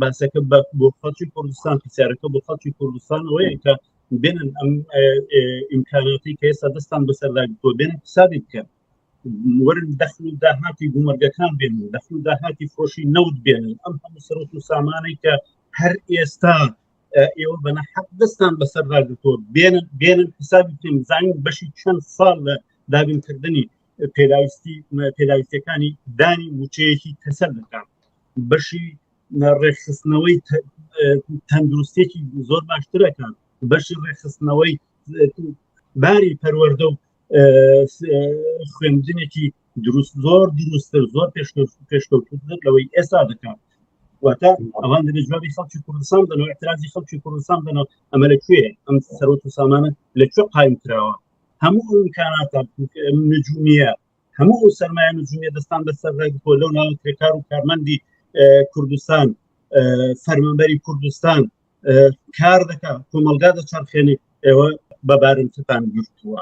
باسەکە بۆ خەڵکی کوردستان، پرسیارەکە بۆ خەڵکی کوردستان ئەوەیە کە بێنن ئەم ئیمکاناتی کە ئێستا دەستان بەسەردا گرتووە بێنن حسابی بکەن، وەرن دەخل و داهاتی گومرگەکان بێنن، دەخل و داهاتی فرۆشی نەوت بێنن، ئەم هەموو سەرۆت و سامانەی کە هەر ئێستا ئێوە بەنە حەق دەستان بەسەردا گرتووە بێنن، بێنن حسابی بکەن، بزانین بەشی چەند ساڵ لە دابینکردنی پێداویستی پێداویستیەکانی دانی موچەیەکی تەسەر دەکات، بەشی ڕێکخستنەوەی تەندروستێکی زۆر باشترەکان، بەشی ڕێکخستنەوەی باری پەروەردە و خوێندنێکی دروست زۆر دروستتر زۆر پێشکەوتوتر لەوەی ئێستا دەکات. واتە ئەوان دەبێت جوابی خەڵکی کوردستان بدەنەوە، اعترازی خەڵکی کوردستان بدەنەوە. ئەمە لەکوێ ئەم سەرۆت و سامانە لەکوێ قایم کراوە؟ هەموو ئەو ئیمکاناتە نجومیە، هەموو ئەو سەرمایە نجومیە دەستان بەسەر ڕێگرتووە، لەو ناوە کرێکار و کارمەندی کوردستان، فەرمانبەری کوردستان کار دەکا، کۆمەڵگا دەچەرخێنێ، ئێوە بە بارمتەتان گرتووە.